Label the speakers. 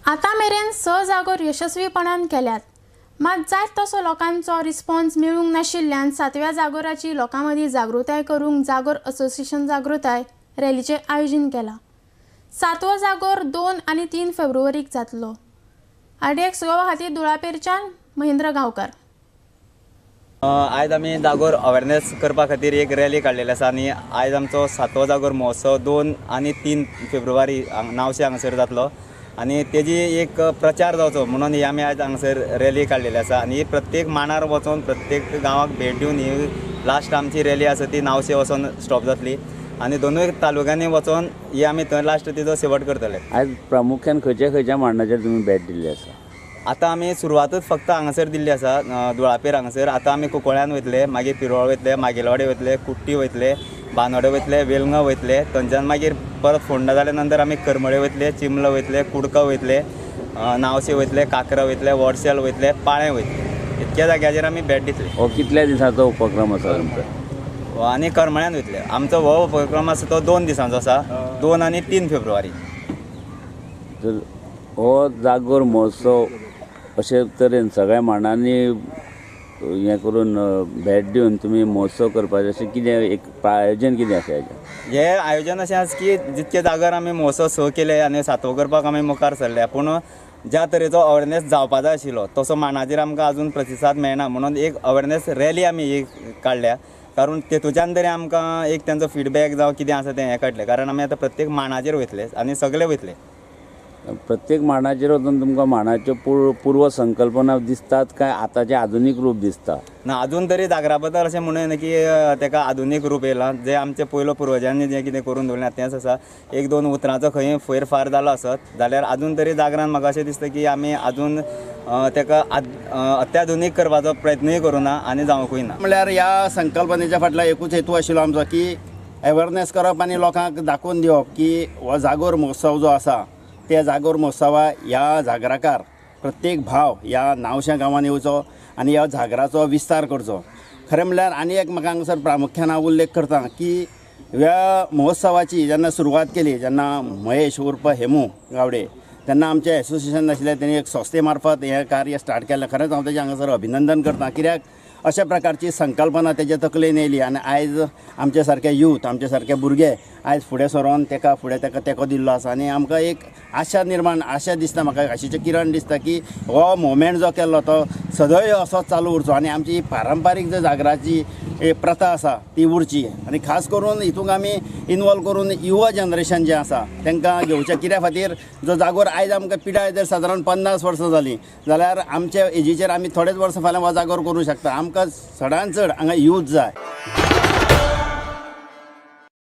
Speaker 1: आतां मेरेन 6 जागोर यशस्वीपणान केल्यात, मात जायत तसो लोकांचो रिस्पॉन्स मेळूंक नाशिल्ल्यान 7व्या जागोराची लोकां मदीं जागृताय करूंक जागोर असोसिएशन जागृताय रॅलीचें आयोजन केलां. 7वो जागोर 2 आनी 3 फेब्रुवारीक जातलो. आरडीएक्स गोवा खातीर धुळापेरच्यान महेंद्र गांवकर.
Speaker 2: आयज आमी जागोर अवेरनेस करपा खातीर एक रॅली काडलेली आसा आनी आयज आमचो 7वो जागोर महोत्सव 2 आनी 3 फेब्रुवारी नावशे हांगासर जातलो आनी तेजी एक प्रचार जावचो म्हणून ही आमी आयज हांगासर रॅली काडलेली आसा आनी प्रत्येक मांडार वचोन प्रत्येक गांवाक भेट दिवन ही लास्ट आमची रॅली आसा ती नावशे वचोन स्टॉप जातली आनी दोनूय तालुक्यांनी वचोन ही आमी थंय लास्ट तिजो शेवट करतले.
Speaker 3: आयज प्रामुख्यान खंयच्या खंयच्या मांडाचेर तुमी भेट दिल्ली आसा?
Speaker 2: आतां आमी सुरवातच फक्त हांगासर दिल्ली आसा, धुळापेर हांगासर. आतां आमी कुंकळ्यान वयतले, मागीर पिरोळ वयतले, मागेलवाडे वयतले, कुट्टी वयतले, बांदोडे वयतले, वेलंगा वयतले, थंयच्यान मागीर परत फोंडा जाल्या नंतर आमी करमळे वयतले, चिमला वयतले, कुडका वयतले, नावशे वयतले, काकरा वयतले, वडशेल वयतले, पाळें वयतले. इतक्या जाग्याचेर आमी भेट दितले.
Speaker 3: हो कितल्या दिसांचो उपक्रम आसा तुमचो?
Speaker 2: आनी करमळ्यान वयतले. आमचो हो उपक्रम आसा तो 2 दिसांचो आसा, 2 आनी 3 फेब्रुवारी.
Speaker 3: तर हो जागोर महोत्सव अशे तरेन सगळ्या मांडांनी हें करून भेट दिवन तुमी महोत्सव करपाचें अशें कितें एक आयोजन कितें आसा हेजें?
Speaker 2: हें आयोजन अशें आसा की जितके जागर आमी महोत्सव 6 केले आनी 7वो करपाक आमी मुखार सरल्या, पूण ज्या तरेचो अवेरनेस जावपा जाय आशिल्लो तसो मांडाचेर आमकां आजून प्रतिसाद मेळना म्हणून एक अवेरनेस रॅली आमी ही काडल्या, कारण तेतूच्यान तरी आमकां एक तेंचो फिडबॅक जावं कितें आसा तें हें कळटलें. कारण आमी आतां प्रत्येक मांडाचेर वयतले आनी सगळे वयतले.
Speaker 3: प्रत्येक मांडाचेर वचून तुमकां मांडाच्यो पूर्व संकल्पना दिसतात काय आतांचें आधुनीक रूप दिसता?
Speaker 2: ना, अजून तरी जागरा बद्दल अशें म्हणूं येना की तेका आधुनीक रूप येयलां. जें आमचे पयलो पुर्वजांनी जें कितें करून दवरलें तेंच आसा. 1-2 उतरांचो खंय फेरफार जालो आसत जाल्यार अजून तरी जागरान म्हाका अशें दिसता की आमी अजून तेका अत्याधुनीक करपाचो प्रयत्नूय करूं ना आनी जावंकूय ना.
Speaker 4: म्हणल्यार ह्या संकल्पनेच्या फाटल्यान एकूच हेतू आशिल्लो आमचो की अवेरनेस करप आनी लोकांक दाखोवन दिवप की हो जागोर महोत्सव जो आसा त्या जागोर महोत्सवा ह्या जागराकार प्रत्येक भाव ह्या नावश्या गांवांत येवचो आनी ह्या जागराचो विस्तार करचो. खरें म्हणल्यार आनी एक म्हाका हांगासर प्रामुख्यान हांव उल्लेख करता की ह्या महोत्सवाची जेन्ना सुरवात केली जेन्ना महेश उर्फ हेमू गावडे तेन्ना आमचें एसोसिएशन नाशिल्लें, तेणी एक संस्थे मार्फत हें कार्य स्टार्ट केलें. खरेंच हांव तेजें हांगासर अभिनंदन करता, कित्याक अशा प्रकारची संकल्पना तेज्या तकलेन येयली आनी आयज आमचे सारके यूथ, आमचे सारके भुरगे आयज फुडें सरोन तेका फुडें तेका तेंको दिल्लो आसा आनी आमकां एक आशा निर्माण, आशा दिसता, म्हाका आशेचें किरण दिसता की हो मुवमेंट जो केल्लो तो सदैव असोच चालू उरचो आनी आमची पारंपारीक जो जागराची प्रथा आसा ती उरची आनी खास करून हितूंक आमी इनवॉल्व करून युवा जनरेशन जें आसा तांकां घेवचें. कित्या खातीर जो जागोर आयज आमकां पिराय जर सादारण 50 वर्सां जालीं जाल्यार आमच्या एजीचेर आमी थोडेच वर्सां फाल्यां हो जागोर करूं शकता. आमकां चडान चड हांगा यूथ जाय.